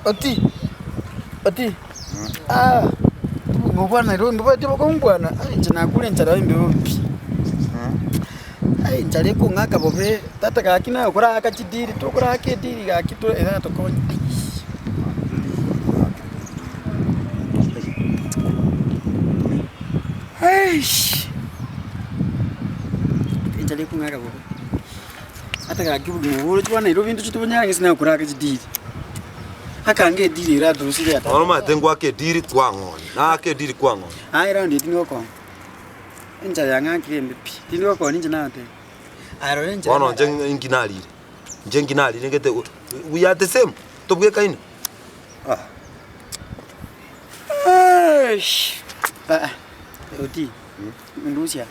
Oti, oti, ah, ngokwana ero mbabwate bakongwana, ah inche nakure enchara embe bobe pi. Ai enchara ekong'aka bobe, tata gaki naye okoraka chidiri tokoraka ediri gaki to eratokonye aiish. Eish, enchara ekong'aka bobe. Ata gaki obogima obo oroche bono Nairobi intwe tobonyare gose naye okoraka chidiri. Akange ediri ere aturusirie ata. Bono omanyete ngwake ediri kwang'onya, naake ediri kwang'onya. Aye round eye tindi gokonya. Enchara yang'akire embe pi, tindi gokonya inche nagoteba. Aye rora enchera Bono inche inki narire? Inche inki narire ngete we are the same, tobwekaine? Ah. Eish! Aa, oti, ndusia.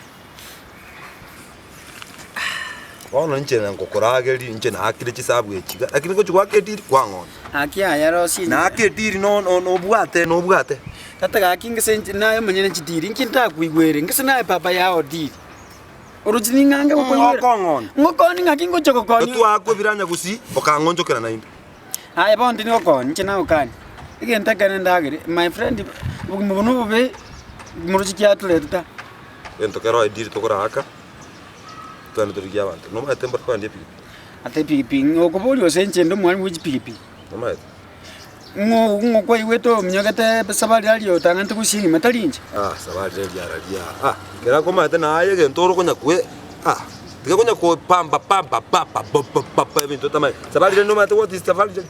Bono inche ngokorageria, inche naakire chisabu echi iga, lakini ngochia goaka ediri kwang'onya. Gaki aya rosie inche. Naaka ediri no- no- nobwate nobwate. Tata gaki ngese inche naye omonyene chidiri, inki ntakoigwere, ngese naye papa yao diri. Oroche ning'ange gokoigwera. Okong'onya. Ngokoni ng'aki ngocha gokonya. Etwaakwa ebiranya gusii, okang'onchokera naende. Aye bono tindi gokonya, inche nagokania. Egento ekere ndagere, my friend, obogima obo nobobe, moroche kiatorete ta. Egento kero ediri tokoraaka, twende torigie abanto. Nomanyete mbora kogendia epikipiki? Ata epikipiki, ng'a okoboria gose inche inde omwalimu bwe chipikipiki. Nomanyete? Ng'o ng'o kwaigwete ominyogete safari aria otang'anete gosia enyuma tari inche? Ah, safari riria riria ah, kera komanyete naye egento ore konya kwe ah, tiga konya kopamba pamba papa papa papa ebinto otamanyeti. Safari riria nomanyete what is safari riria?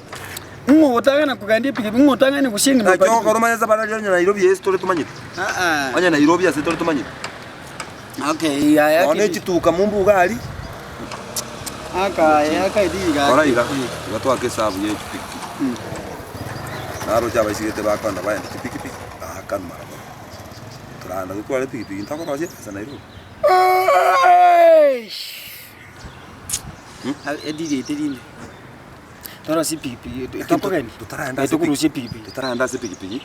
Ng'o ogotang'ana kogendia epikipiki, ng'o otang'ani gosia enyuma Naki ogokora omanye safari riria onye Nairobi ase tore tomanyeti. Ah ah. Onye Nairobi ase tore tomanyeti. Okay, yaya Nonya ne chituka mumbuga aria. Aka aka ediga. Kora iga, iga twake esabu ye chipikipiki. Naroche abaisigete bakoenda baende chipikipiki, baakanu mara mono. Toragenda totware epikipiki ntokorosia ebesa Nairobi. Ediri eye teri ime. Torosie epikipiki, tokogenda. Totaragenda ase Tokorusia epikipiki. Totaragenda ase epikipiki.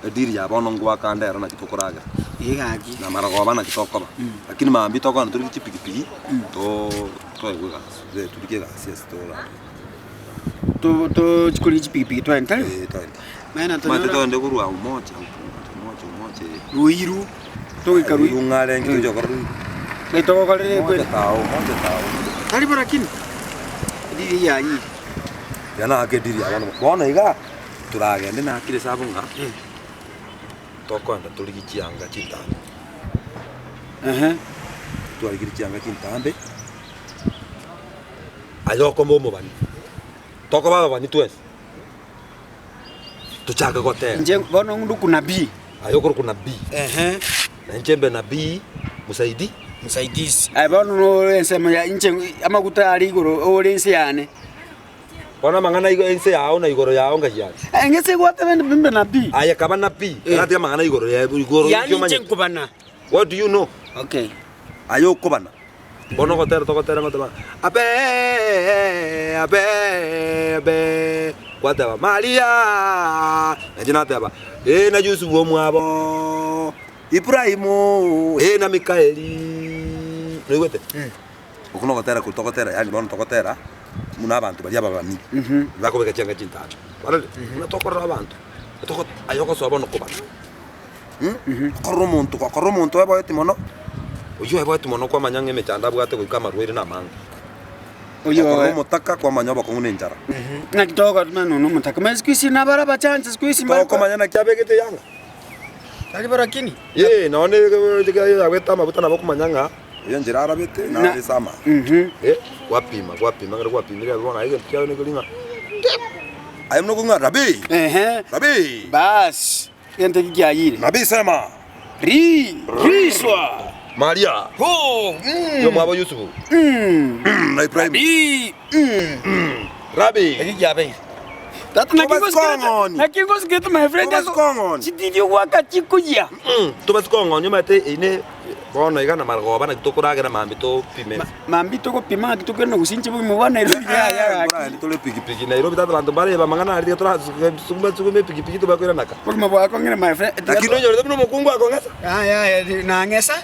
Ediri ya bono ngoaka ande ero naki tokoragera, Ee gaki. na marogoba naki tokoba. Lakini mambia tokogenda torigie chipikipiki, too toegwe egasi, eh torigie egasi ase torare. To- Tochi korigia chipikipiki twende tari? Eh twende. Maana Omanyete tonyora togende korwa Umoja, Umoja, Umoja, Umoja eh. Ruiru, togoika Ruiru Ruiru. ng'are inki tochi gokora Ruiru? Naki togokorera Umoja ekweri. tao, Umoja tao, Umoja tao. Tari bo lakini, ediri eyio yayire. Tiga naake ediri ya bono, bono iga. Toragende nakire esabu ng'a tokoenda torigie chianga chintambe. Ehe. Twarigire chianga chintambe, aye okoba omobani, tokoba ababani twensi, tochake gotera. Inche bono nduku nabii. Aye okorokwa nabii, Ehe. na inche mbe nabii musaidi. Msaidizi. Aye bono nore ensemo ya inche amaguta are igoro ore ense yane. Bono amang'ana aigo ense yao na igoro yao ngai are. Eng'ese egwatebe mbe nabii. Aye kaba nabii, karatiga amang'ana igoro ya igoro Yaani inki inche omanyete? nkobana. What do you know? Okay. Aye okobana. Bono ogotera togotera ngoteba abe abe abe gwateba Maria nainche nateba ee na Yusufu omwabo Ibrahimu ee na Mikaeli noigwete? Okwo nogotera korwa togotera yaani bono togotera buna abanto baria ababani bakobeka chianga chintambe. Kwarorire? Buna tokorora abanto, toko aye ogosoa bono kobana okorora omonto gokorora omonto oeboeti mono, oyio oeboeti mono kwamanya ng'a emechando abwate goika amarwaire na amange. Oyio Okorora omotaka kwamanya obokong'u na enchara. Naki togotema nonya omotaka. Manya siku hizi nabare abachanche siku hizi mbare Tokomanya naki abegete eyanga. Tari bo lakini. Ee, nonya yabete amaguta nabo okomanya ng'a Oyo enchera arabete Na- nare ase amaya. Mhm. Eh, gwapima, gwapima, ekero gwapimire abwo bono aye egento kiago nigo ng'a aye buna okong'a rabii, Ehe. rabii, Bas, egento eki kiayire. nabii sema, Ri, riswa. Maria, Ho, mm, yomwabo Yusufu, mm. mm, na Ibrahimu, Rabi, mm. rabii. Eki kiabeire. Tata naki Tobasi ngosikete kong'oni. naki ngosikete my friend Tobasi ase kong'oni. chitiri ogwaka chikoyia. Tobasi kong'onia omanyete eine bono iga na marogoba naki tokoragera mambia topime. Mambia togopima ng'aki tokoirana gosinche bogima bwa Nairobi yaya gaki. Korende tore epikipiki Nairobi tata abanto mbare amang'ana aria tiga torasuguma suguma epikipiki tobakoirana ka. Bogima bwakong'ire my friend. Lakini onyorete buna omokungu akong'esa. Yaya yaya nang'esa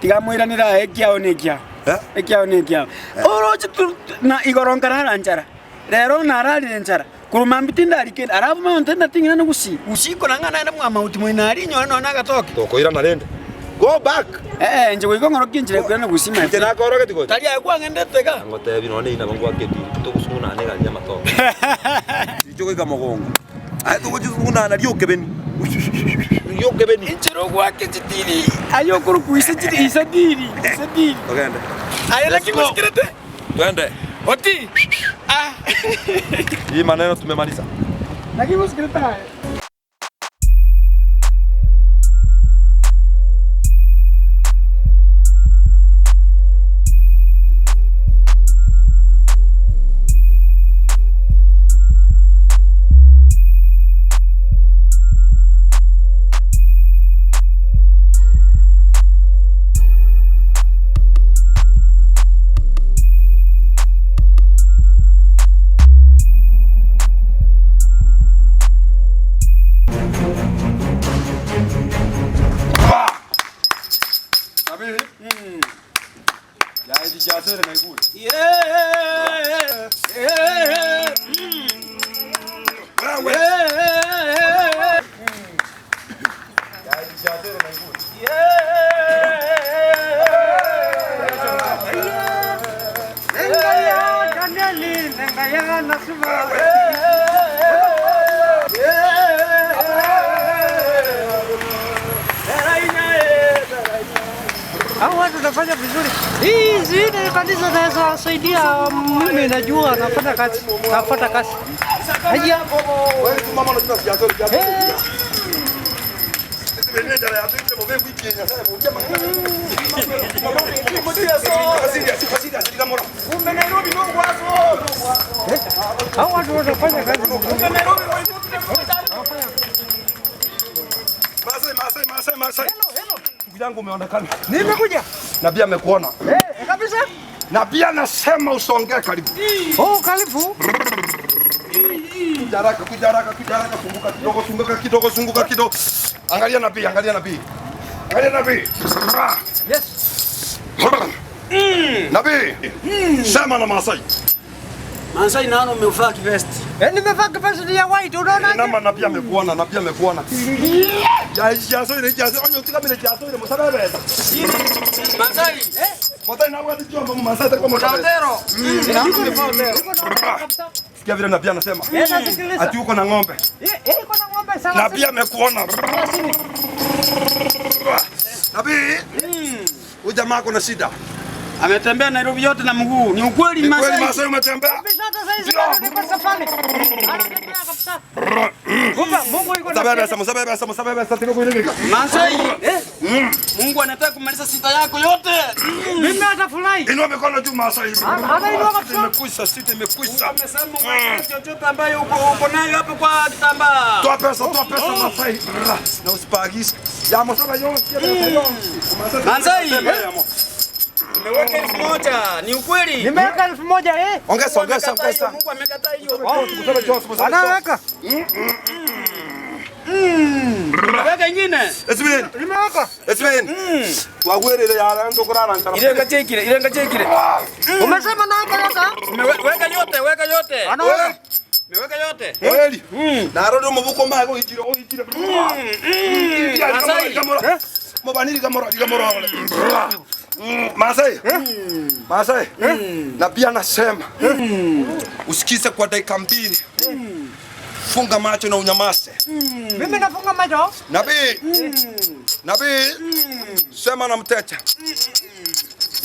tiga amoiranere aye ekiao na ekiao. Eh? Ekiao na ekiao. Oroche tu na igoro nkarara nchara. Rero nararire enchara, korwa mambia tindari kende, alafu mama onte nating'ina na gusii. Gusii korang'ana naende mwamauti moino aria inyore nonya na agatoke. Tokoirana rende. Go back. Ee, inche goika ong'orokie enchera ya koirana gusii my Inche friend. nakoorogeti gocha. Tari aye kwang'endete iga. Ngotebi nonya nabo ngwake ediri, togosugunana egari y'amatoke. Inche goika mogongo. Aye togochisugunana riokebeni. Riokebeni. Enchera ogwake chitiri, aye okorokwa ise chiri, ise diri, ise diri. Togende. Aye naki Let's go. ngosikerete? Twende. Oti. Ah. Hii maneno tumemaliza. Naki ngosikirete aye. Hao watu wanafanya vizuri. Hii zile kanisa naweza wasaidia, mimi najua nafanya kazi, nafanya kazi. Haya. Eh. Hao watu wanafanya kazi. Masai, Masai, Masai, Masai. Ndugu yangu umeonekana. Nimekuja. Na pia amekuona. Eh, kabisa. Na pia nasema usongee karibu. Oh, karibu. Kuja haraka, kuja haraka, kuja haraka, zunguka kidogo, zunguka kidogo, zunguka kidogo. Angalia nabii, angalia nabii. Angalia nabii. Yes. Nabii. Sema na Masai. Mansai naona umevaa kivesti. Eh, nimevaa kivesti ya white, unaona? Nama nabii amekuona, nabii amekuona. Ya jaso ile jaso, onyo tika mile jaso ile musabebe. Mansai, eh? Motai na wadi chombo Masai kwa musabebe. Otero. Naona umevaa otero. Sikia vile nabii anasema. Eh, nasikiliza. Ati uko na ng'ombe. Eh, eh, iko na ng'ombe sawa. Nabii amekuona. Nabii. Huyu jamaa ako na shida. Ametembea Nairobi yote na mguu. Ni ukweli Ni kweli Masai. Masai umetembea? Kabisa hata sasa hizi bado niko safari. Anatembea kabisa. Kumbe Mungu yuko na Musabebe, musabebe, musabebe, tiko kuinika. Masai, eh? Mungu anataka kumaliza sita yako yote. Mimi atafurahi. Inua mikono juu Masai. Anainua kabisa. Imekwisha, sita imekwisha. Amesema uweke chochote ambayo uko uko nayo hapo kwa kitambaa. Toa pesa, toa pesa Masai. Na usipagise. Ya musaba yo, yo. Masai, eh? Umeweka 1000, ni ukweli. Nimeweka 1000 eh. Ongeza, ongeza, Amekataa hiyo, ongeza. Mungu amekataa hiyo. Musaba yo, musaba. Anaweka. Weka ingine. Esibeni, Nimeweka. esibeni. Wagwerere ya ndo kurara ntara. Ile ngachekile, ile ngachekile. Umesema naweka yote? Weka yote, weka yote. Anaweka. Umeweka yote. Kweli. Na rero mubuko mago ichiro, ichiro. Masai. Mubaniri kamora, kamora. Masai. Masai. Na pia nasema. Usikize kwa dakika mbili. Funga macho na unyamaze. Mimi nafunga macho. Nabii. Nabii. Sema na mteja.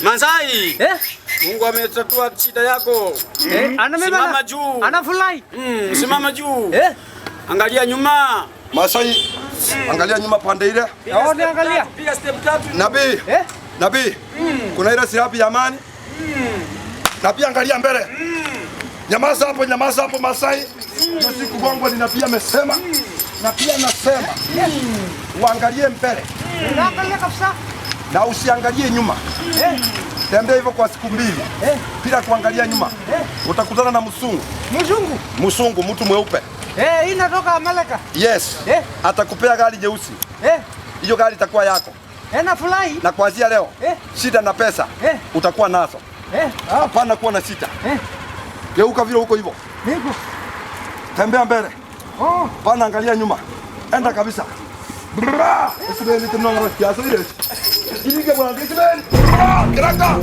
Masai. Eh? Mungu ametatua shida yako. Eh, ana mimi Simama juu. Anafurahi. Simama juu. Eh? Angalia nyuma. Masai. Angalia nyuma pande ile. Oh, niangalia. Piga step tatu. Nabii. Eh? Nabii. Kuna ile silabi ya amani. Nabii angalia mbele. Nyamaza hapo, nyamaza hapo Masai. Hiyo siku Gwangwani na pia amesema na pia anasema uangalie mbele Naangalia kabisa. na usiangalie nyuma. Tembea hivyo kwa siku mbili bila kuangalia nyuma, utakutana na msungu. Mzungu. Msungu, mtu mweupe. Eh, hii inatoka Amerika. Yes, Eh. atakupea gari jeusi. Eh, Hiyo gari itakuwa yako, eh nafurahi. na kuanzia leo Eh. shida na pesa Eh. utakuwa nazo. Eh, ah, Hapana kuwa na shida. eh, Geuka vile huko hivyo, niko. tembea mbele, Oh, hapana angalia nyuma, enda kabisa. Bra! Isibeni tunongoro kiasi ile. Kirige bwana, isibeni. Bra! Kiraka.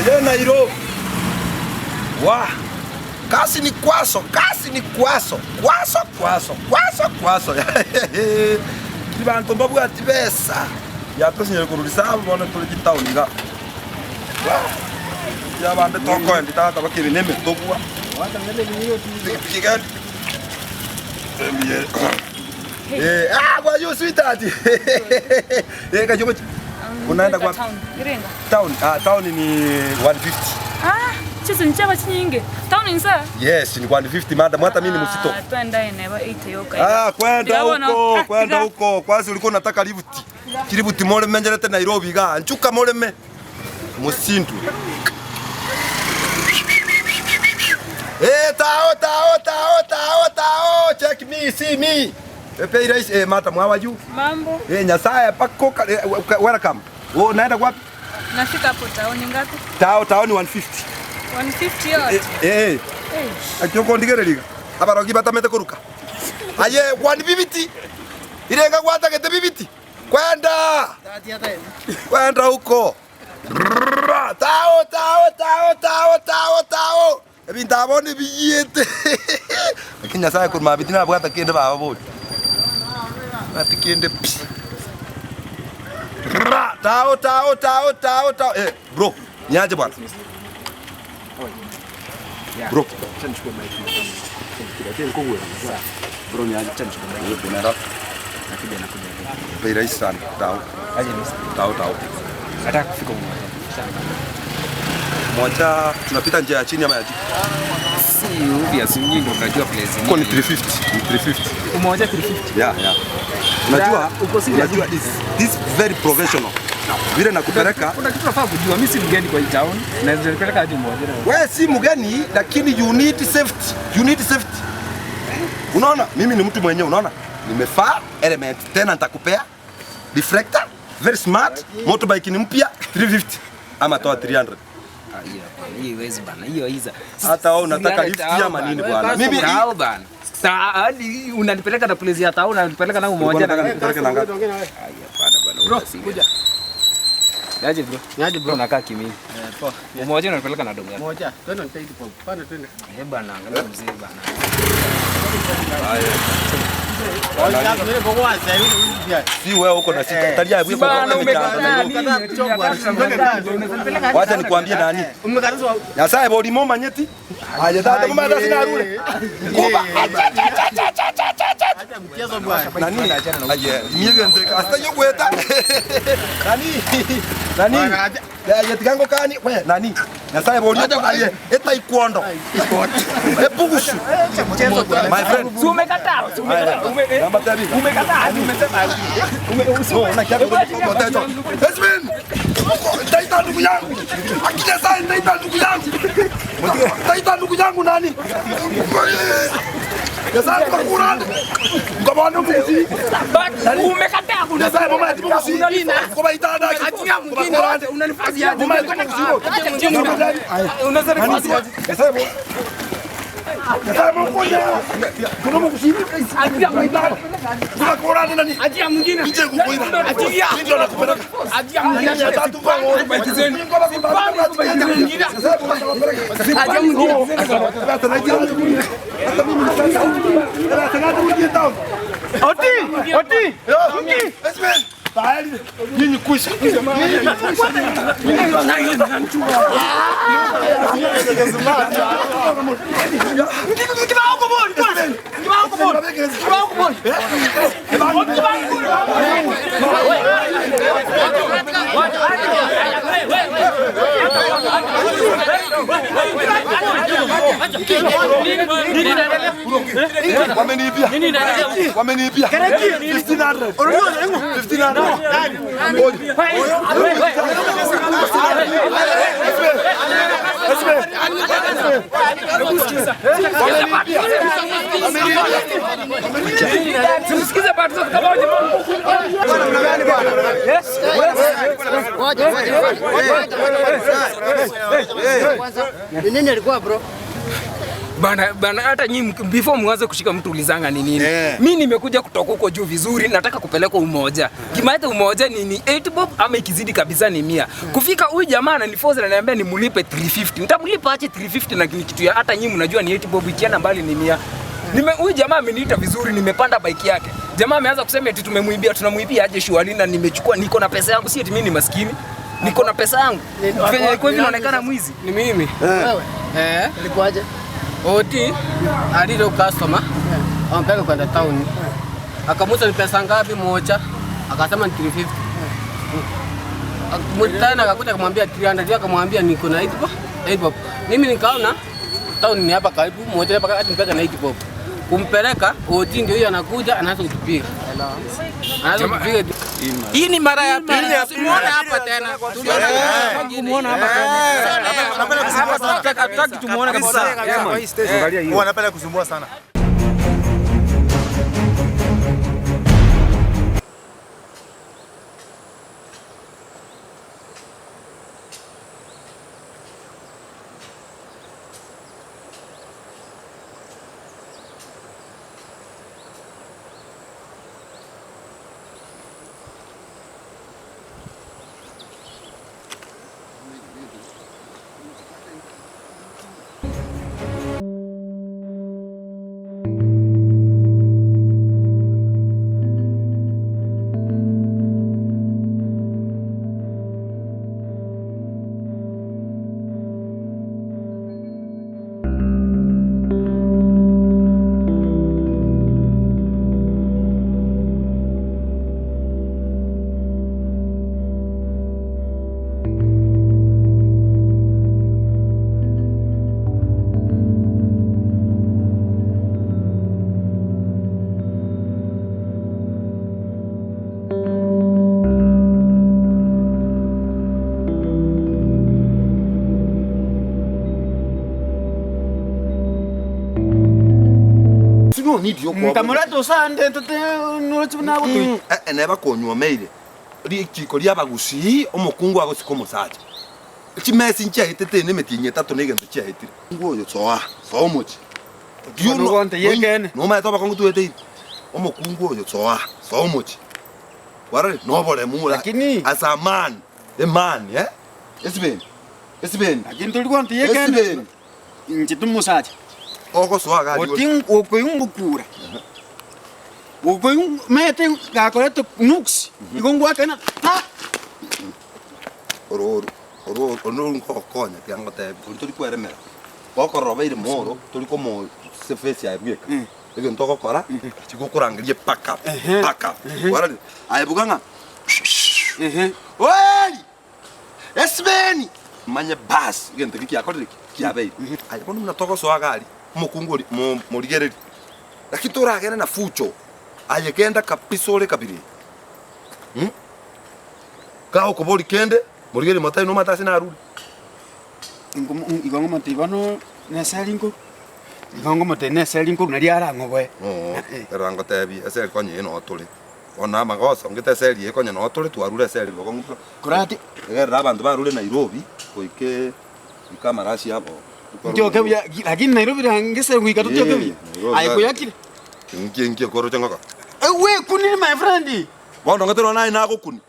Ile Nairobi. Wa. Kasi ni kwaso, kasi ni kwaso, kwaso kwaso, kwaso kwaso. Kiri bantu mbabwati besa. Yatosinyere korwa sabo bono tore chitown iga. Wa. Ya bande tokoendi tata bakebe ne emetobwa. Pikipiki gani? Eh, ah, kwa you sweetheart. Eh, kachomo. Unaenda kwa town Iringa. town? Ah, town ni 150. Ah, chizi nchaba chinyingi. Town insa. Yes, ni 150 madam, hata mimi ni msito. Ah, twenda ineba ite yoka. Ah, kwenda Ndabona. huko, Ah, kwenda tiga. huko. Kwanza ulikuwa unataka lift. Kilibuti moleme njerete Nairobi ga. Nchuka moleme. Musindu. Eh, tao tao tao tao tao. Check me, see me. Eh, pay rice eh, madam, how are you? Mambo. Eh, Nyasaye pako eh, welcome. Wewe unaenda wapi? Nafika hapo town ngapi? Tao tao ni 150. 150 yote. Eh, eh. Akioko ndigereriga. Abarogi batamete kuruka. Aye, kwani bibiti. Irenga gwatagete bibiti. Kwenda. Kwenda huko. Brrrr, Tao tao tao tao tao tao. Ebinto abo nibiyete. Lakini Nyasaye kuruma biti nabwata kende baba bori. Bwata kende pi. Brrrr, Tao tao tao tao tao. Eh, bro, niaje bwana? Bro. Bro, niaje? Unaenda? Bei rahisi sana. Tao. Tao tao. Nataka kufika Umoja. Moja tunapita njia ya chini ama ya juu? Si obvious, nyinyi ndio mnajua place Huko ni ni. 350. Ni 350. Umoja 350. Yeah, yeah. Unajua, uko serious? unajua is this very professional. Vile nakupeleka Kuna kitu nafaa kujua, mimi si mgeni kwa hii town. Naweza nipeleka hadi Umoja. wewe si mgeni lakini you need safety. You need safety. Unaona, mimi ni mtu mwenyewe, unaona? Nimefaa element tena nitakupea reflector, very smart, motorbike ni mpya 350 ama toa 300. Ah, hiyo hapana, hiyo haiwezi bana, hiyo haiza. Hata wewe unataka lift ama nini bwana? Mimi Tao bana. Sa hadi unanipeleka na place ya tao, unanipeleka na Ulikuwa Umoja. unataka nikupeleke na ngapi? Hapana bana. Bro, kuja. Aje bro? Niaje bro? Unakaa kimi. Eh, poa. Umoja unanipeleka na dogo. Moja, twende nipe poa. Panda twende. Eh bana, angalia mzee bana. Si wewe uko na sita. Talia Si bana umekataa nini? Wacha nikwambie nani. Nyasaye boli mo manyeti. Aje tata mama tata sina rule. Kuba. Mchezo bwana. Nani? Aje miege ndeka. Asta yokweta. Nani? Nani? Aje tikango kani? We nani? Nyasaye boli aje eta ikuondo. Epugusu. My friend. Si umekataa, si umekataa. Namba tabi. Umekataa hadi umesema. No, una kiatu kwa techo. Esmin. Nitaita ndugu yangu. Akija sasa nitaita ndugu yangu. Nitaita ndugu yangu nani? Nyasaye kwa Qur'an. Ngabano mbuzi. Umekataa kuna Nyasaye mama ati mbuzi. Kwa itanda. Achia mwingine unanifasi aje? Mama ati mbuzi. Unaweza nifasi aje? Nyasaye mama. Nyasaye mama koja. Kuna mbuzi. Achia mwingine. Kuna Qur'an nani? Achia mwingine. Nje kukuira. Achia. Ndio nakupeleka. Achia mwingine. Nyinyi kwisha. Wameniibia. Wameniibia. 1500. 1500. Oye. Simsikize bado kama wewe Ni nini alikuwa bro? Bana, bana hata nyinyi before mwanze kushika mtu ulizanga ni nini? Eh. Mi nimekuja kutoka huko juu vizuri, nataka kupelekwa Umoja. Kimaete Umoja ni ni 8 bob ama ikizidi kabisa ni 100. Kufika huyu jamaa ananiforce ananiambia nimlipe 350. Nitamlipa aje 350 na ni kitu ya hata nyinyi mnajua ni 8 bob ikienda mbali ni 100. Nime huyu jamaa ameniita vizuri, nimepanda bike yake. Jamaa ameanza kusema eti tumemuibia, tunamuibia aje shuali na nimechukua niko na pesa yangu, si eti mimi ni maskini. Niko na pesa yangu. Venye kwa hivi naonekana mwizi. Ni mimi. Wewe Eh, ilikuwaje? Oti alilo customer ampeleka kwenda town. Akamuuliza ni pesa ngapi moja, akasema ni 350. Tena akakuja akamwambia 300, yeye akamwambia niko na 8 bob. 8 bob. Mimi nikaona town ni hapa karibu, moja hapa hadi nipeleke na 8 bob. Kumpeleka Oti ndio huyo anakuja anaanza kutupiga. Anaanza kutupiga. Hii ni mara ya pili. Simuone hapa tena. Tuliona hapa tena. Hatutaki tumuone kabisa. Wanapenda kusumbua sana. Nkamureta osande tote norochi buna agotui. Neba konywomeire richiko ria abagusii omokungu agosika omosacha chimesi nchiaetete na emetienyi etato na egento chiaetire oyo soa soa omochi Ogonte yekene. nomaete obokongu tweteire omokungu oyo soa soa omochi warore noboremu Lakini- as a man a man eh esibeni esibeni Lakini tuli gonte yekene. esibeni Inche tumusacha. ogosoa gari Oti okoyungukura. Okoyung mete gakorete nuks. Igo ngwakena. Ta. oro oro oro nkokonya kiangotebi tori tori kweremera gokorora obeire moro tori komo se face yaye bweka egento ogokora chigokorangeria pack up pack up warari aye buga ng'a oi esibeni manye bas egento eki kiakorire ki kiabeire aye bono buna togosoa gari omokungu ori mo- morigereri lakini toragende na fucho aye genda kabisa ore kabiri Gagokobori kende, morigererie motabe nomanyete ase narure. Igo ngomotebia bono neseri nkoru. Igo ngomotebia neseri nkoru naria arang'oboe. Oo, ekero ngotebie eseri konya eye noo tore. Bono amagoso ngete eseri eye konya noo tore twarure eseri bokong'u buna Korati egerera abanto barure Nairobi goika goika amarashi abo. ntioke buya lakini Nairobi rangese goika totioke buya. Nairobi Aye koyakire. Nki nki okoroche ng'oka. Ewekunire my friend. Bono ngete nonya naye nagokuni.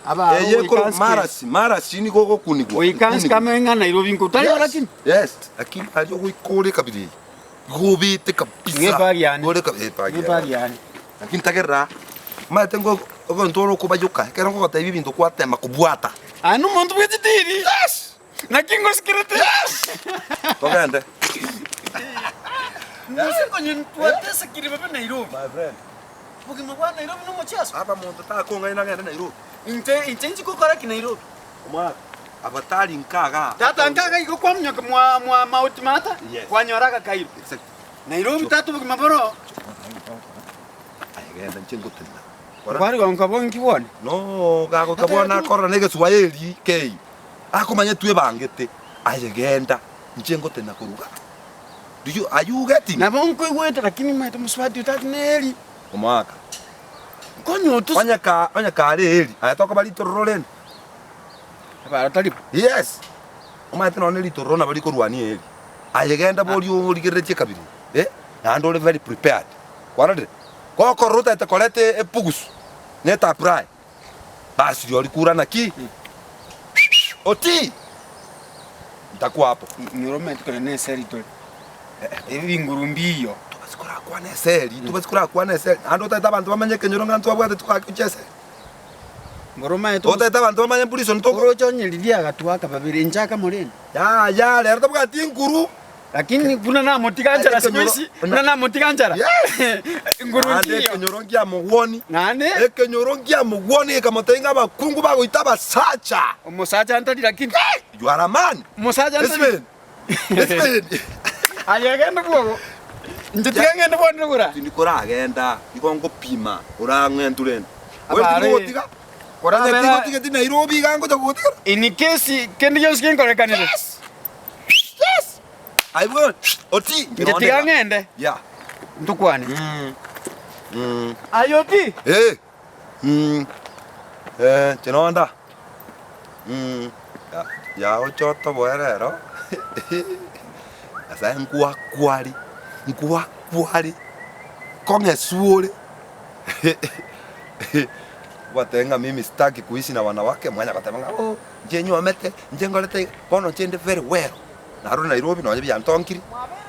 Aba Eye ekoro marasi marasi nigo ogokunigwa. Goika kame ng'a Nairobi nkotari lakini. Yes, lakini aria ogoika ore kabira eye, igo obete kabisa. Ng'e bag yane. Ore eh, bag Ng'e bag yane. Lakini tagerera, omanyete ngo ogonto ore okobayoka, ekero nkogotebia ebinto kwatema kobwata. Aye nomonto bwe chitiri. Yes! Naki ngosikerete. Togende. Gose konye twatesekire babe Nairobi. My friend. Obogima bwa Nairobi nomocheso. Aba monto takong'aina ng'ende Nairobi. Inche inche inchi gokora ki Nairobi? Omwaka. Abatari nkagaa. Tata nkaga igo kwaminyoka mwa mwa mauti mata Yes. kwanyora agakairo. Exactly. Nairobi tata obogima boro. Aye genda inche ngotenena. Kora. Kwari gonka bonki bwane. No, gagoka bono akorora na egeswahili kei. Akomanya twebangete. Aye genda inche ngotenena koruga. Do you, are you getting? Nabo nkoigwete lakini maete mosubati oyo tata neri. Omwaka. Konya otos. Onye ka onye kare eri, aye tokoba ritororo rende. Abaro tari bo. Yes. Omanyete nonye ritororo nabo rikorwania eri. Aye genda boria origereretie kabiri, eh, naende ore very prepared. Kwarorire? Gokorora otagete koreta epugusu na etapurae, basi rirorio kura naki? Oti! Ntakwa hapo. Nyora omanyete kore na eseri tore. Ebinguru mbiyo. Tobasi korakwana eseri, tobasi korakwana eseri. Naende otagete abanto bamanye ekenyoro ng'a ntwabwate twagochia eseri. Mboro omanyete Otagete abanto bamanye prison toko. Oroche onye riria agatwaka babere inche akamorenda. Yaya rero tabwati nguru. Lakini buna namotiga nchara Ekenyoro- sikuizi, buna namotiga nchara. Yes. Nguru Naende nkiyo. ekenyoro nkiamogwoni. Naende Ekenyoro nkiamogwoni gekamotebia ng'a abakungu bagoita abasacha. omosacha ntari lakini. You are a man. Omosacha ntari. Esibeni. Esibeni. Aye genda bwogo. Inche tiga ngende bwonire gora. Tindi koragenda igo ngopima orang'entu rende. Abare. Oye tigotiga. Korabera- Onye tigotigeti Nairobi iga ngocha gogotigera. In case kende gionsi genkorekanire. Yes. Yes. I will. Oti. Inche tiga ng'ende Yeah. ntokwane. Mm. Aye oti. Eh. Mm. Eh, chinonda. Mm. Ya, yagocha otoboe rero. Nyasaye nkwakwari, nkwakwari, kong'esu ore. Gwateba ng'a mimi sitaki kuishi na wanawake, mwanya goteba ng'a oh, inche nywomete, inche nkorete iga, bono inche inde very well. Narure Nairobi nonye biantonkiri,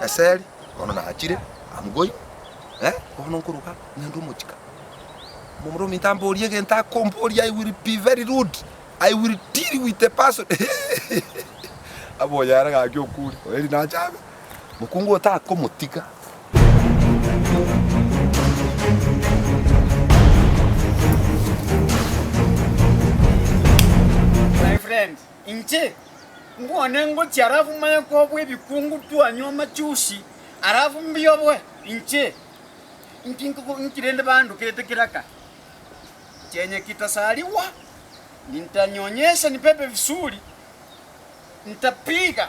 eseri, bono nachire, am going, eh, bono nkoruga ng'ende omochika. Momura ominto amborie egento akomboria I will be very rude, I will deal with the person Aboyare are gaki okure, oeri nache abe, mokungu oyo takomotiga. My friend, inche mbwane ngochia alafu manye kobua ebikungu twanywa amachusi alafu mbiobwe inche inki nkogo inki rende bandukete kiraka chenye kitasaliwa nitanyonyesha nibebe vizuri nitapiga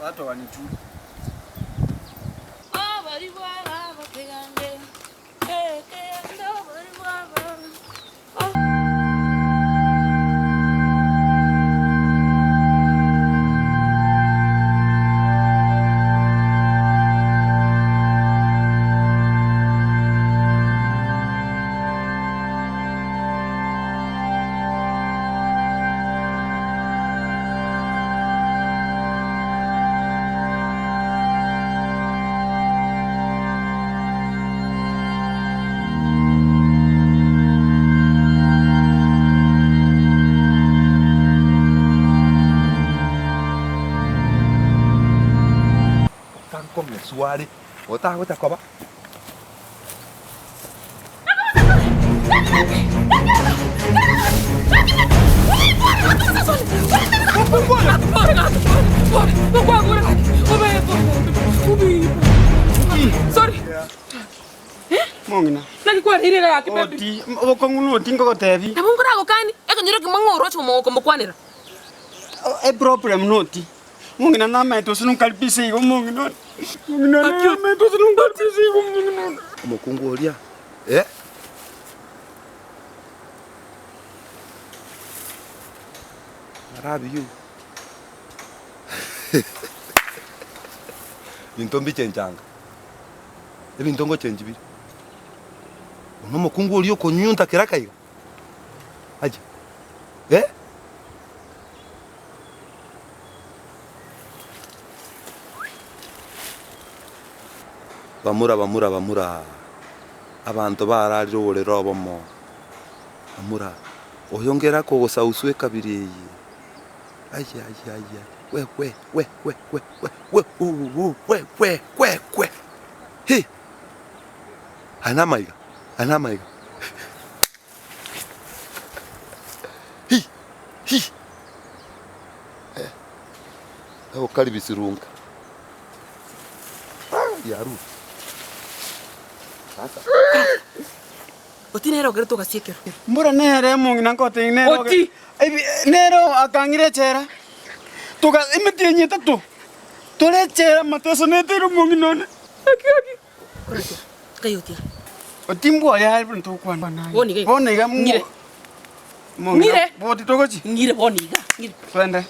watu hawanijui. Otankong'eswa are, otagocha koba. Mong'ina. Naki kwareire iga gaki baby? Oti, obokong'u noti ngogotebi. Nabo nkoragokani, ekenyoro ekemo ng'a oroche komokwanera. E problem noti. Mong'ina namaete ase nonkaribisha igo mong'ina one. Mong'ina one namaete ase nonkaribisha igo mong'ina one. Omokungu oria, eh. I love you. Ebinto mbichenchanga, ebinto ngochenchi bire. Bono omokungu oria okonyunta keraka iga, aye, eh. Bamura bamura bamura, abanto bararire oborere obomo, bamura, oyo ngera kogosauswa ekabira eye, aye aye aye aye. We we we we we we we u we we kwe kwe hi Aya namaiga, aya namaiga hi hi eh, egokaribisirunga riarure sasa. Oti nere ogerete ogasiekerwa. Mbura nere omong'ina nkotebia nere oge- Oti! Ebi- nere akang'ira echela, toga emetienyi etato, tore echela amateso neteire omong'ina one. Gaki gaki. Korete. Nkai otiga. Oti mbwoye aye buna togokwana naye. Bono iga. Bono iga mo- Ng'ire. omong'ina, Ng'ire. boti togochi? Ng'ire bono iga. Ng'ire. Twende.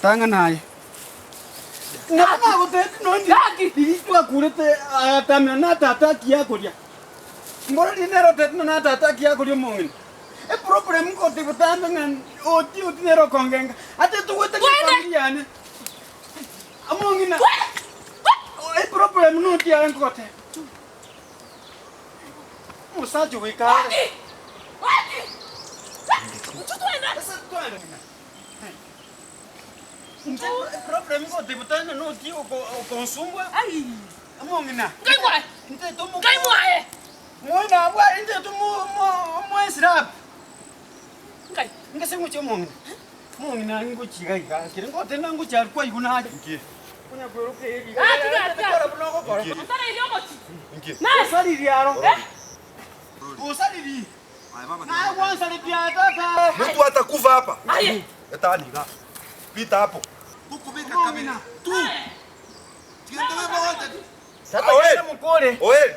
Tang'ana aye. Nabo nagotebi nonye Gaki! riria twakurete agatamera na tata akiakoria. Mboro riria nere otebete ng'a na tata akiakoria omong'ina. Eproblem ngote botambe ng'a oti oti nere okongenga. Ate togwete Twende! ng'efamiri yane. Omong'ina eproblem noti aye ngogoteba. Omosacha ogoika are. Oti! Oti! Inchu twende! Ase twende. Inche eproblem ngote botambe noti okonsumbua. Ai! Omong'ina. Nkai mwaye! Ntaete omo- Nkai mwaye! Moina abwo aye ntaete omo- omo- omoesirabu. Nkai. Ngese ngochia omong'ina. Omong'ina ngochia iga iga akere ngotenda ngochia aria kwaigwa naye. Konya kweroka eri iga. Ah, tiga, tiga. Kora buna ogokora. Otarairi omochi. Naye. Osariri aro. Osariri. Naye gwansaretie aye tata. Mtu atakufa hapa. Aye. Etani iga. Pita hapo. Tukubika kabili. Tu. Oeri,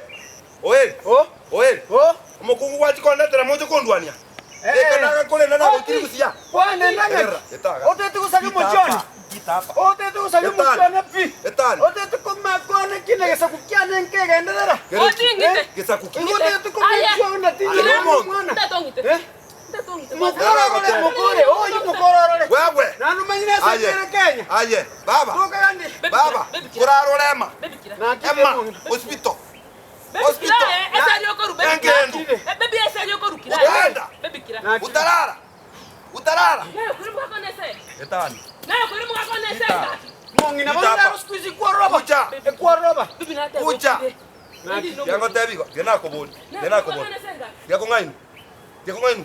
oeri, oeri, omokungu gwachi kondetera moche kondwania Eka nagakorenda nagokiri busia. Egerera, etaga. Otete gosaria omochioni. Pita hapa. Otete gosaria Etani. omochioni pi. Etani. Otete komakwana kina gesaku kiane nkegenderera. Oti ng'ite. Gesaku ki. Igo otete komichiona tingira Aye, omonto. mwana. Ntato ng'ite. Eh? Ntato ng'ite. Mokororore mokore, oyi mokororore. Wewe. Nanu manyine Aye. ase Kenya. Aye. Baba. Tokagandi. Baba. Kurarora ema. Baby kira. Ema. Hospital. Baby kira Hospital. eh. Ese yokoru baby kira. Engendo. Eh, Baby ese yokoru kira. Utaenda. Baby kira. Utarara. Utarara. Nayo kuri mukako nese. Etani. Nayo kuri mukako nese. Ita. Mong'ina Pita bono hapa. naro siku hizi kworoba. Kucha. Ekworoba. Baby nate. Kucha. Yangotebi. Genakobori. Genakobori. Gekong'ainu. Gekong'ainu.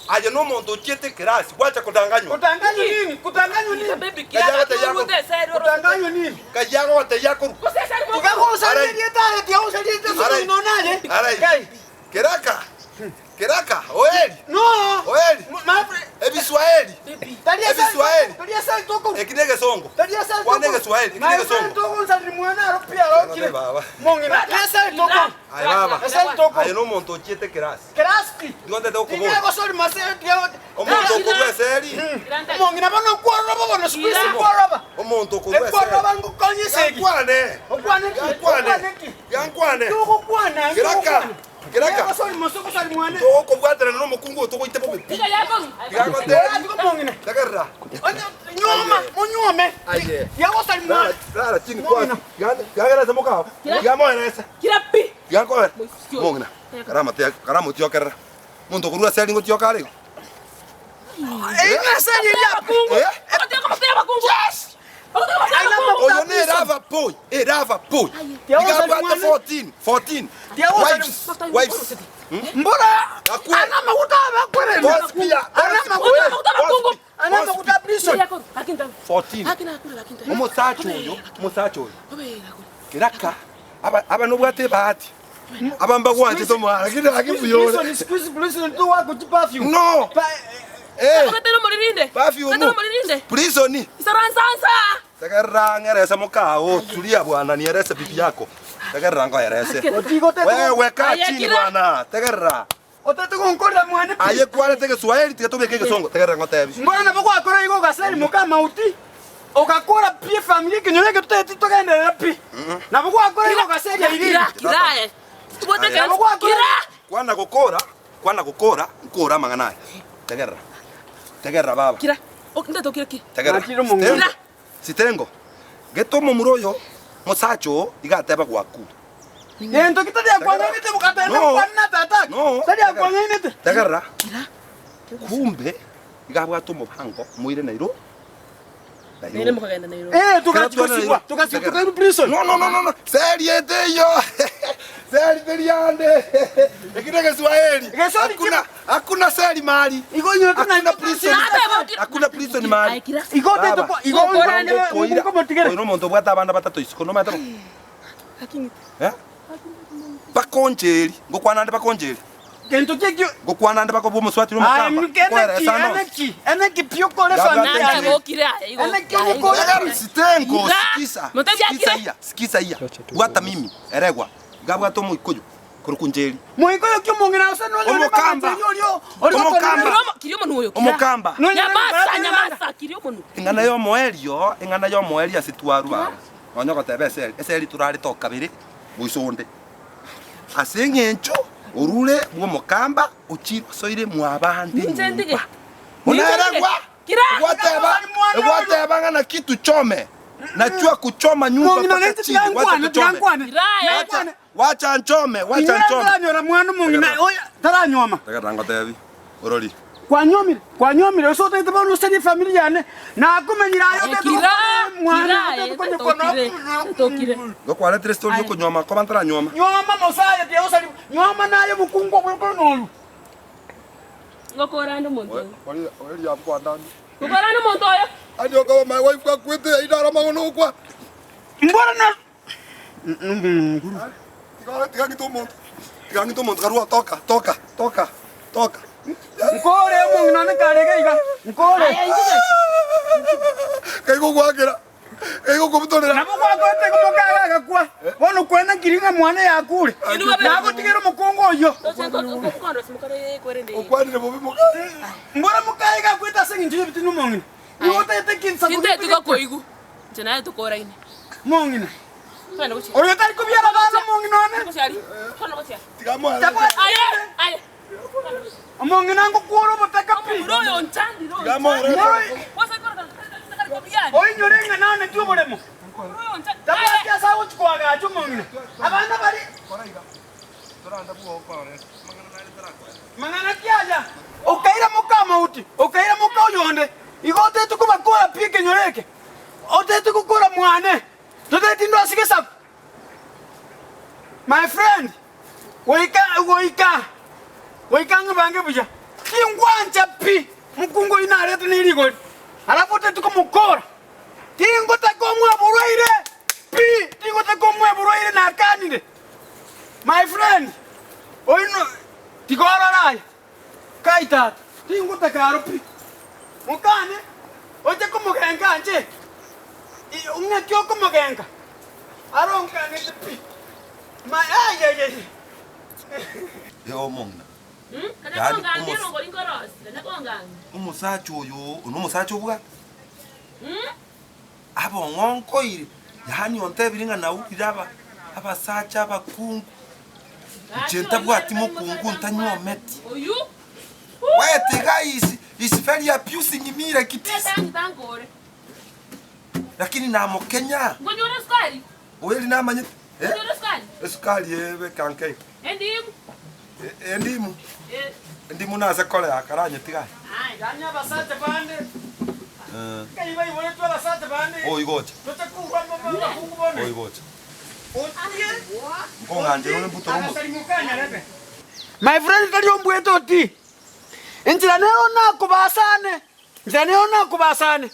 Aye nomonto ochiete kerasi gwacha kotanganywa. Kutanganywa nini? Kutanganywa nini? Baby kira. Kayaga teyako. Kutanganywa nini? Kayago goteyia korwa. Tigagosaria tare, tigagosaria Arai. sunu nonaye. Arai. Kai. Keraka. Keraka. Oeri. No. Oeri. My friend. Ebiswahili. Taria sal. Ebiswahili. Taria sal toko. Eki negesongo. Taria sal toko. Kwane Egeswahili, eki My negesongo. friend toko nsari mwana aro pia aro kire. Baba. Mong'ina. Taria sal toko. Aye baba. Esal toko. Aye nomonto ochiete kerasi. Kerasi. Ndigontete gokobora. Tiga gosori mase tiga. Omonto okorwa eseri. Mong'ina bono kworoba bono siku hizi kworoba. Omonto okorwa eseri. Ekworoba ngukonyeseki. Yankwane. Okwane ki? Yankwane. Okwane ki? Yankwane. Tugukwana. Keraka. Keraka. Gosori mase gosori mwana. Togokobwaterana nomokungu oyo togoite bobe pi. Tigagotebi. Mong'ina. Tegerera. Nyoma, munyome. Aye. Yagosari mwana. Rara, rara chini kwa. Yagerese mokao. Yamoerese. Kira pi. Yakoera. Mong'ina. Karama te karama otiokerera. Monto okorwa eseri ngotioka are igo. Inasari ya Eh? Yes. Oyo ne rava boy, e rava boy. Igabwate 14, 14. Wives, wives. Mbora Akwe. ana makuta abakwere. Gospia, Ana makuta ana makuta prison. 14. Omosacha oyo, omosacha oyo. Keraka aba aba nobwate bahati. Aba mbagwanchete omwana, lakini lakini buyore. Prison squeeze prison tu wako chi perfume. No. Eh, Katero moririnde. perfume. Katero moririnde. Prison. Isaransansa. Tegerera ng'erese mokao, tulia bwana, nierese bibi yako. Tegerera ngoerese. Otigo tete. Wewe kaa Aye, chini kira. bwana, tegerera. Otete gonkora mwana. Aye kwarete Kiswahili tiga tobeke Gesongo, tegerera ngotebi. Mbona nabo gwakora igo gasari muka mauti. Okakora pi family kinyore tutete tugenderera pi. Nabo gwakora igo gasari iri. Kira, kira eh. Tubote Aye. kira. Kira. Kwana gokora, kwana gokora, nkora mang'ana aya. Tegerera. Tegerera baba. Kira. Ok, ndato kira ki. Tegerera. Nakiro mong'ina. Sitengo. Sitengo. Geto momura oyo, mosacha oo, iga ateba gwaku. Yento kitaria kwang'ainete bukatenda No. kwanna tata. No. Taria kwang'ainete. Tegerera. Kumbe, iga abwate omobango, moire Nairobi. Naende mokagenda Nairobi. Eh, togachigosibwa, togachigwa tokairwa prison. No, no, no, no, no. Seli ete iyo. Seli teri ande. Eki ne Kiswahili. Geswahili Hakuna hakuna seli mahali. Igo inyo Hakuna prison. Hakuna prison mahali. Igo tete kwa igo igo motigere. Oyo nomonto obwate abana batato isiko nomanyete bo. Eh? Bakoncheri, ngokwana ande bakoncheri. Gento kekio Ngokwana ande bakoba omoswati Ay, nomokamba. eneki, eneki, eneki pio kore familia. Eneki okore. Sitengo, sikiza. Mutebia Sikiza kire. iya, sikiza iya. Bwata mimi, eregwa. Gabwata omoikoyo korwa njeri. Moikoyo kio mongina ose no Omokamba. Omokamba. Omokamba. Nyamasa, nyamasa, kirio monu. Eng'ana ya omoerio, eng'ana ya omoerio ase twarwa aba. Nonya ogoteba eseri, eseri torarete okabere goisa onde. Ase eng'encho orure bwa omokamba ochire osoire mwabande Ninche ntige. nyomba. Onaeregwa Kira. egwateba egwateba ng'a naki tuchome nachua kuchoma nyumba Mongina mpaka nete chini wacha tigankwane, tuchome. tigankwane. Kira. Wacha nchome, wacha Inywe nchome. taranyora mwana mongina, oya taranyoma. Taka ngotebi. Orori. Kwanyomire, kwanyomire ose otaete bono oserie family yane. Nakumenyire aye otete Kira. mwana Kira. otete konyekona. Tokire. Gokwaretire story yokonywoma koba ntaranyoma. Nyoma mosaye tie osari. Nyoma naye mukungu obwe nolu. Ngokorande omonto oyo. Ori ori yakwandani. Ngokorande omonto oyo. Ani okaba my wife akwete aidara mangono kwa. Mbora na Tiga tiga ngito omonto. Tiga ngito omonto karua toka toka toka toka. Nkore omong'ina one karege iga. Nkore. Kaigo gwakera. Kaigo kubutorera. Nabo gwakorete komokaga agakwa. Bono kwena nkiri ng'a mwana yakure. Nagotigera omokungu oyio. Okwanire bobe moka. Mbora mokaye gakwete ase eng'encho y'ebitini omong'ina. Igo otaete kinsa Inte tugakoigu. Nche naye tukoraine. Mong'ina. Twende gochia. Oyo tari kobiara abana omong'ina one. Gochia ari. Twende gochia. Tiga mwana. Tabwati. Aye. Aye. Omong'ina ngokwora obotaka pi. Royo nchandi royo. Tiga mwana. Oinyore ng'a nane ti oboremo. Tabwati ase agochi koagacha omong'ina. Abana bari mang'ana ki aya okaira moka amauti okaira moka oyonde igo otete kobakora pi ekenyoro eke otete gokora mwane toteti ndo ase gesaku my friend goika goika goika ng'ibange buya tingwancha pi mokungu oyio narete na erigori alafu otete komokora tingotaka omwa borwaire pi tingotaka omwa borwaire nakanire my friend oino tikorora aya kai tata tingotaka aro pi mokane oche komogenka anche ng'aki okomogenka aronkanete pi ma ayayay Yo omong'ina. Omosacha oyo ono omosacha obwate. Abong'onkoire yaani ontebire ng'a naurire aba abasacha abakungu. Inche ntabwati mokungu ntanywometi. Oyu. Wete guys is very abusing me like this. Lakini namokenya. Ngonyora sukari. Oyeri namanyete. Eh? Ngonyora sukari. Esukari ebe kanke. Endimu. Endimu. Eh. Endimu nase kore akaranye tigai. Aye. Yani abasacha bande kai baiboretwe abasacha bande Oigocha. totakurwa abakungu bone Oigocha. Nkong'anchera ore mbuto romo. My friend tari ombwete oti enchera nero nakobasane nchera nero nakobasane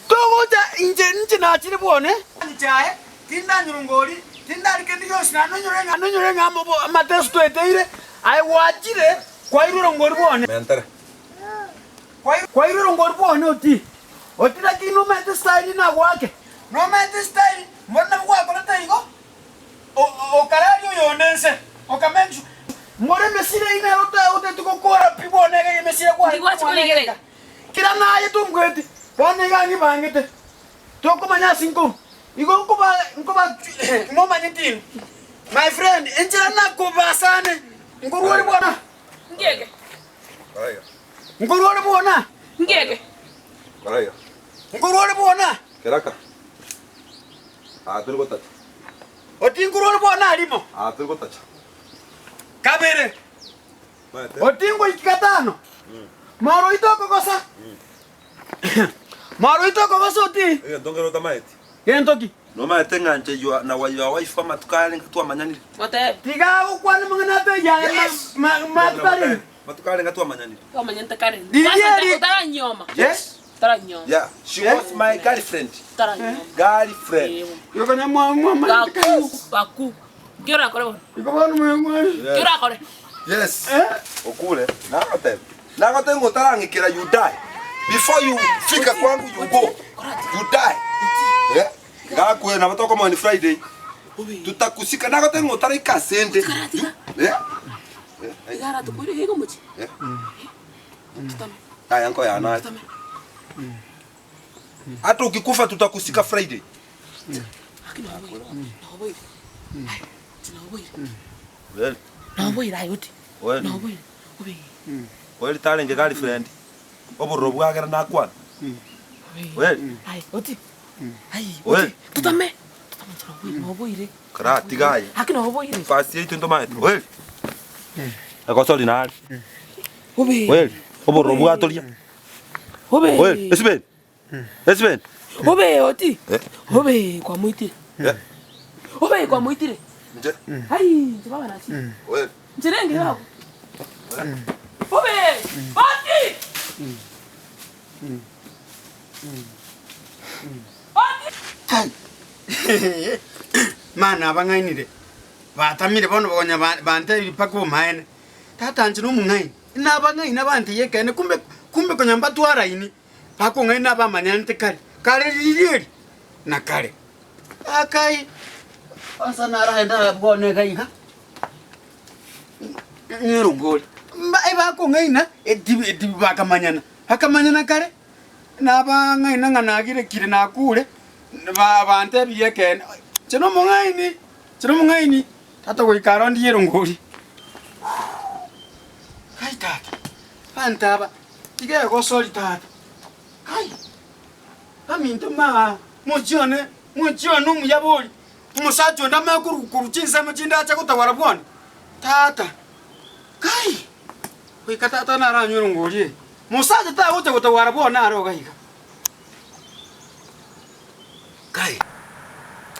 togocha inche inche nachire bwone nchae tindanyurungori tindarikendi yonsi nanonyore ng'a nonyore ng'a amateso tweteire aye gwachire kwairwe rongori bwone Mentere. kwairwe rongori bwone oti oti lakini nomanyete style nagwake nomanyete style mbona nabo gwakorete igo okarari oyonde nse okamenchu mbore emesire ine otete gokora pi bwone iga emesire Ndigwachi korigereria. kira naye tombweti bono iga ng'ibangete tokomanya ase nkobu igo nkoba nkoba momanyete ino my friend enchera nakobasane nkorwari bwana Ngeke. Koraiga. nkorwari bwona Ngeke. Koraiga. nkorwari bwona Keraka. Ah, turi gotacha. oti nkorwari bwona arimo Ah, turi gotacha. kabere Maete. oti ngoiki katano moro itokogosa. Mwaroito okogosa oti. Egento nkere otamaeti. Gento ki? Nomaete ng'a inche you na your wife amatuko aya arenge twamanyanire. Motebe. Tiga gokwana amang'ana ataiyo aya matuko arenge. Matuko arenge twamanyanire. Twamanyete kare. Riria eri. Otaranyioma. Yes. Otaranyioma. Yeah, she was my girlfriend. Otaranyioma. Girlfriend. Igo konya mwamanyete kare. Gaku, gaku. Nki orakore bono? Igo bono mwamanyete. Nki orakore? Yes. Okure. Nagoteba. Nagoteba ng'a otarang'ikera you die. Before you fika kwangu you go. You die. Eh? Gakwe nabo tokomoni Friday. Tutakusika nagoteba ng'a otaraika asende. Eh? Igara tokoire iga omochie. Eh? Aya nkoyana aye. Hata ukikufa tutakusika Friday. Well. Well. Kweri tarenge girlfriend, obororo bwagera nakwana. Well. Well. Kara tiga aye. Fast yaito ntomaete. Well. Egosori nare. Well. Obororo bwatoria. Well. Esibeni. Esibeni. Obe oti. Obe kwamoitire. Obe kwamoitire. Nche. Ai, nche baba nasi. Well. Nche renge baba. Obe! Oti! Kai! Mana abang'ainire, batamire bono bokonya bantebirie mpaka obomaene. Tata inche nomong'aini, nabang'aini abantebie ekeene, kumbe kumbe konya mbatwaraini, bakong'aina abamanyanete kare, kare riria eri na kare. Akai, ase naragende abwo iga iga. Nerongori ebakong'aina bakamanyana, bakamanyana kare, nabang'aina ng'a nagirekire nakure, bantebirie ekeene, inche nomong'aini, inche nomong'aini, tata goika aro ndiye erongori. Kai tata, abanto aba, tiga egosori tata, kai, baminto maa, mochie one, mochie one omuya bori. Omosacha onde amanye korwa chinsemo chinde ache gotawara bwone, Tata, kai! Goika tata naranywe erongori eye. Mosacha tagocha gotawara bwone are iga iga. Kai!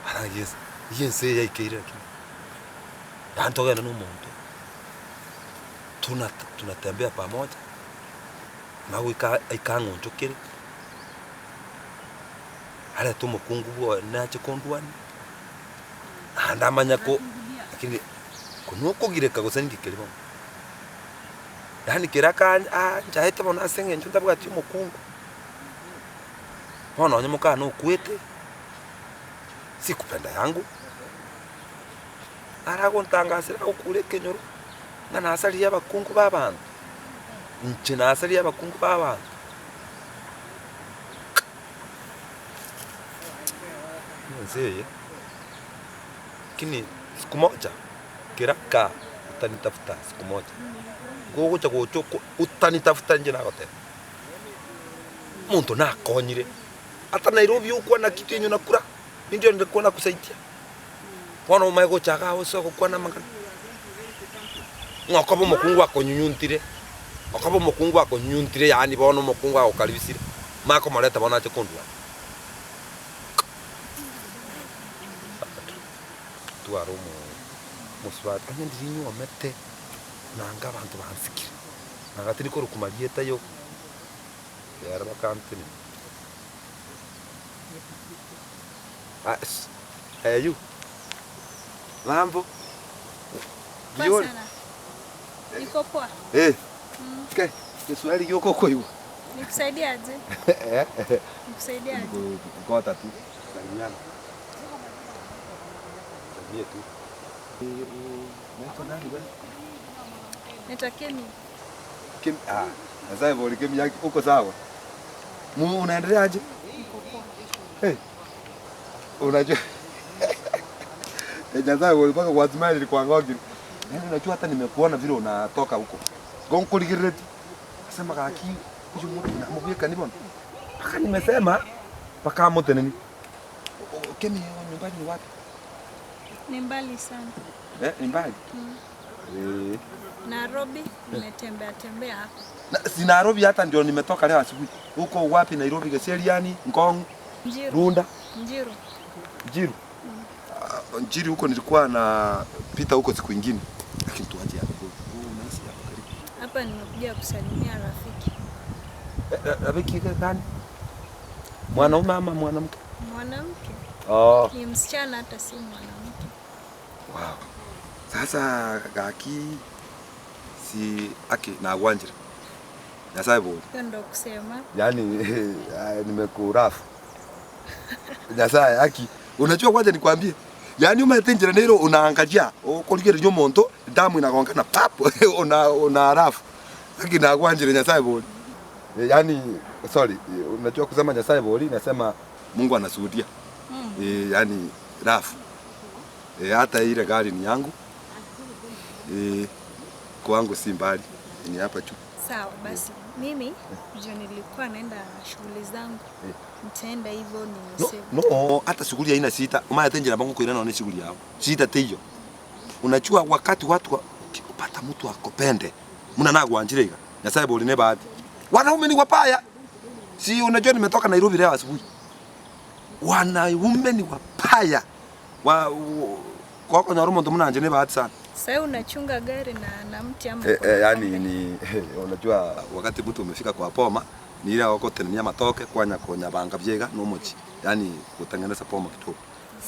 Ara yes, eyio ense eye yaikeire lakini. Yaani togende na omonto, tuna tunatembea pamoja, na goika aike ang'onchokere. Arete omokungu bwoye nache kondwania, naende amanye ko lakini ko nokogireka gose ninki keria bono. Yaani kera aka anchaete bono ase eng'encho ntabwati omokungu, bono nonye mokana okwete, sikupenda yangu, naro agontangasera agokura ekenyoro, ng'a nasaririe abakungu ba abanto, inche nasaririe abakungu ba abanto. Ense eye, lakini siku moja kera kaa utanitafuta siku moja, gogocha gocha oko utanitafuta inche nagoteba, omonto nakonyire, ata Nairobi okwana kitu yenye unakula, nindio nilikuwa nakusaidia, bono omanye gocha igaa ase ogokwana amang'ana, ng'a okoba omokungu akonyunyuntire, okoba omokungu akonyunyuntire yaani bono omokungu agokaribisire, omanye komoreta bono ache kondwania. Tware omosubati, onye ndiri nyuomete, nanga abanto bansikire, nanga tindi korokwa marieta yo ere bakantenenia. Aye you, mambo? Poa Mbuya ore? sana. Niko poa. Eh, ke, Kiswahili gioka okoigwa? Nikusaidie aje? Nikusaidie aje? Kota tu. Salimiana. Salimie tu. Unaitwa nani wewe? Naitwa Kemi. Kim, ah, sasa bori Kemi yake uko sawa? Mu unaendelea aje? Hey. Unajua Eh, Nyasaye bori mpaka kwa smile ilikuwa ngogi. Yaani unajua hata nimekuona vile unatoka huko. Gonkuligereti. Asema gaki uyu muntu namubweka ni bono. Mpaka nimesema mpaka amoteneni. Kemi nyumbani ni wapi? Ni mbali sana. Eh, ni mbali. Eh. Nairobi nimetembea tembea hapa. Na, si Nairobi hata ndio nimetoka leo asubuhi. Huko wapi Nairobi Geseriani, Ngong, Njiru. Runda, Njiru. Njiru. Ah, Njiru huko nilikuwa na pita huko siku ingine. Lakini tuache hapo. Huu unaishi hapa karibu. Hapa nimekuja kusalimia rafiki. Eh, eh, Rafiki gani? Mwanaume ama mwanamke? Mwanamke. Oh. Ni msichana hata si mwanamke. Wow. Sasa gaki si aki na gwanjira. Nyasaye bori. Hiyo ndo kusema. Yaani nimekurafu. Nyasaye aki unajua kwanza nikwambie. Yaani umetenjera nero unaangalia ukorigereria omonto damu inagongana pap una una rafu. Aki na gwanjira Nyasaye bori. Yaani sorry, unajua kusema Nyasaye bori nasema Mungu anashuhudia. Mm. E, yaani rafu. E, hata ile gari ni yangu. E, kwangu si mbali, ni hapa tu. Sawa basi. Mimi ndio nilikuwa naenda shughuli zangu. Nitaenda hivyo No, nimesema. no, hata shughuli haina sita. Umaye njira bangu kuirana na shughuli yao. Sita teiyo. Unajua wakati watu wa, ukipata mtu akopende, muna nagwanjire iga. Nyasaye bori ne bahati. Wanaume ni wabaya. Si unajua nimetoka Nairobi leo asubuhi. Wanaume ni wabaya. Wa, wa kwa nyarumo ndo muna ne bahati sana. Sasa unachunga gari na na mti ama Eh, kuna eh, yani pambe? ni unajua wakati mtu umefika kwa poma ni ile wakotenenia matoke kwanya konya banga byega nomochi yani kutengeneza poma kidogo.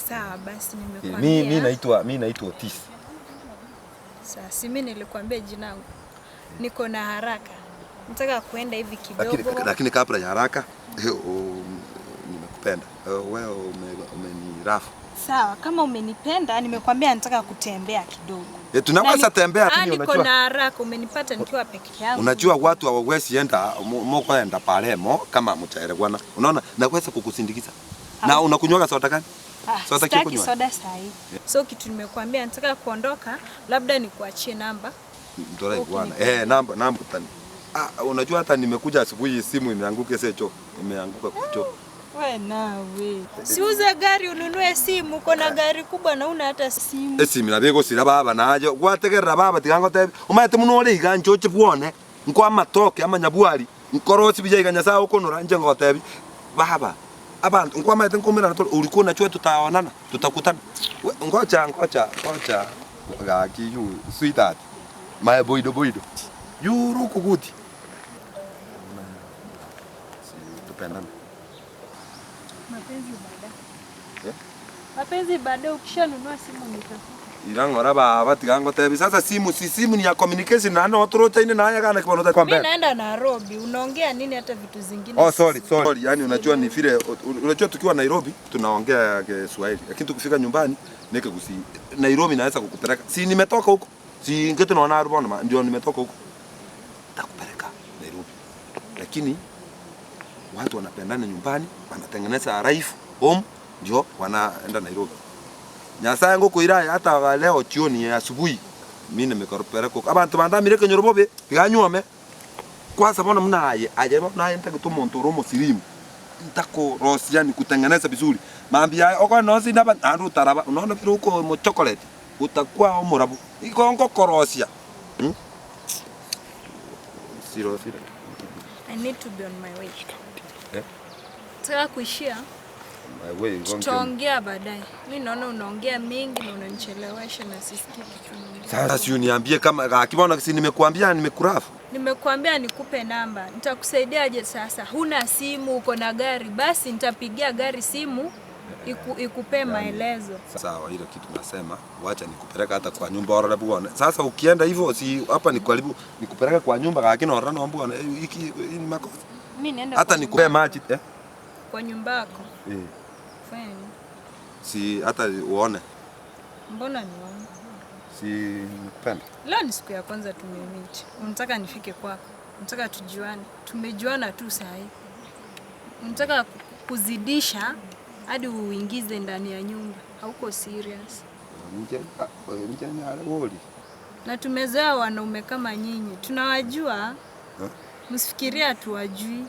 Sawa basi Eh, nimekuambia. Mi mi naitwa mi naitwa Otis. Sasa si mimi nilikwambia jina langu. Niko na haraka. Nataka kuenda hivi Lakini kidogo. lakini kabla ya haraka eh, nimekupenda. Eh, Wewe umenirafu. Sawa, kama umenipenda, nimekwambia nataka kutembea kidogo. Eh, tunaweza tembea Ah, lakini niko unajua na haraka, umenipata nikiwa peke yangu. unajua watu hawawezi enda mokoenda palemo kama mchaelewana. Unaona, naweza kukusindikiza. Na unakunywaga soda gani? Ah, Soda sitaki kikunywa? soda saa hii. So kitu nimekuambia nataka kuondoka, labda nikuachie namba. Mtola bwana. Eh, namba namba tani. Ah, unajua hata nimekuja asubuhi simu imeanguka secho. Imeanguka kucho. We nawe. Siuze gari ununue simu, uko na gari kubwa na una hata simu. Esimu nabego sira baba najo. Gwategerera baba tigango tebi. Umaete muno ore iga nchoche bwone. Nko amatoke amanyabwari. Nkorosi bija iga nyasaye okonora nje ngotebi. Baba abantu nkwamaete nkumirana tuli ulikuwa unajua tutaonana tutakutana. We, Ngoja ngoja ngoja gaki you sweetheart. My boido boido. You ruku guti. Si tupendane. Mapenzi baadaye. Eh? Mapenzi baadaye ukishanunua simu nitafuta. Irang'ora baba tigango tebi sasa simu si simu ni ya communication na no turotaine naye kana kibono kwa Mimi mbele. naenda Nairobi, unaongea nini hata vitu zingine? Oh sorry sorry. Yani unajua ni vile unajua tukiwa Nairobi tunaongea Kiswahili lakini tukifika nyumbani nike kusi Nairobi naweza kukupeleka. Si nimetoka huko. Si ngete naona rubona ma ndio nimetoka huko. Nitakupeleka Nairobi. Lakini watu wanapendana nyumbani, wanatengeneza life home ndio wanaenda Nairobi. Nyasaye ngukwira hata leo jioni ya asubuhi mimi nimekupeleka huko. Abantu bandamire kenyoro bobe tiganywome kwanza bona muna aye aye bona aye ntagete omonto ore omosirimu ntakorosia ni kutengeneza vizuri mambia oko nosi ndaba andu utaraba unaona vile uko mo chocolate utakuwa omorabu iko nkokorosia hmm? Siro siro I need to be on my way. Eh? Nataka kuishia, My way gonke. tutaongea baadaye. Mimi naona unaongea mingi na unanichelewesha na sisikii kitu unaongea. Sasa si uniambie kama akibona si nimekuambia nimekurafu. Nimekuambia nikupe namba, nitakusaidiaje sasa? Huna simu, uko na gari, basi nitapigia gari simu iku, ikupe maelezo. Sawa, ile kitu nasema, wacha nikupeleka hata kwa nyumba orore bwana. Sasa ukienda hivyo si hapa ni karibu nikupeleka kwa nyumba lakini orore no bwana hiki hii ni makosa. Mimi naenda Hata kwa nikupe nyumba- maji eh? kwa nyumba yako. Eh. Fanya nini? Si hata uone. Mbona nione? Si nikupenda. Leo ni siku ya kwanza tumemeet. Unataka nifike kwako? Unataka tujuane? Tumejuana tu saa hii. Unataka kuzidisha hadi uingize ndani ya nyumba. Hauko serious. Nje nje nyale woli. Na tumezoea wanaume kama nyinyi, tunawajua. Eh? Msifikirie hatuwajui.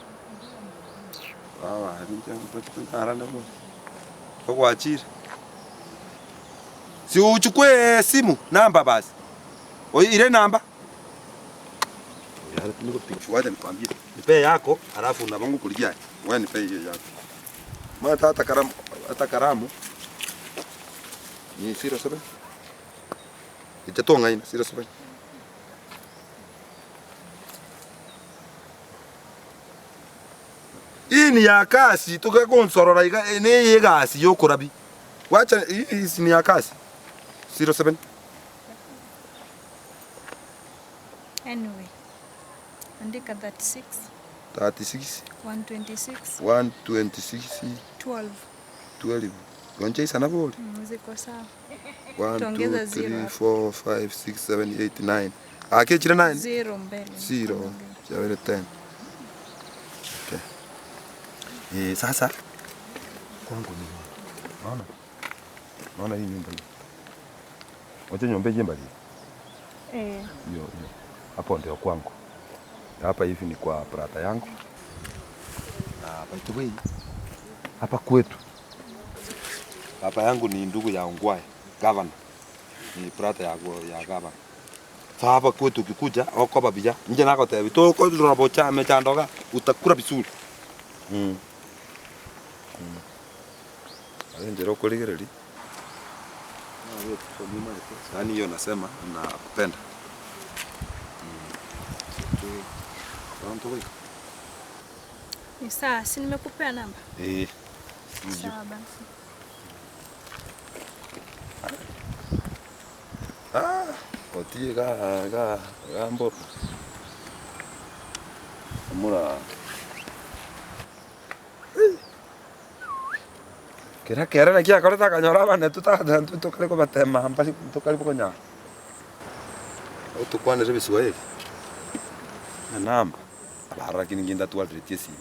Awa nje nyale woli. Okwachire. Si uchukue simu namba basi. Oire enamba. Wacha nikwambie. Nipe yako alafu nabo ngokorigia aye. Wewe nipe hiyo yako. Omanyete hata karamu, hata karamu ni 07 inche tong'aina 07. Hii ni ya kasi togegonsorora iga eye neye egasi yokorabi. Wacha hii si ni ya kasi 07. Anyway, andika 36 36 126 126 12. 12 Yonche isana bori? Ziko sawa. 1 2 Tuongeza zero 3 hapo. 4 5 6 7 8 9 Ake chire 9 Zero mbele. 0 chabere 10 Okay. Eh, sasa kwangu ni naona naona hii nyumba hii. Wacha nyumba hii mbali. Eh. Hiyo hiyo. Hapo ndio kwangu. Hapa hivi ni kwa brata yangu. Na by the way, hapa kwetu baba yangu ni ndugu ya Ongwae, governor. Ni brother ya ya governor. Sasa hapa kwetu ukikuja okoba bija nje nagotebi toko robo cha mechandoga utakula vizuri. Ase njera okorigereria. Yaani hiyo nasema nakupenda. Ni sawa, si nimekupea namba? Eh. Sawa basi. Ah, otie ga ga gambo. Amura. Kera kera naki akorete akanyora abana totagoteba intwe tokare kobatema mpaka tokare konyara. Otokwanere ebiswahili, enamba, abarora lakini inche ntatwarereti esimi.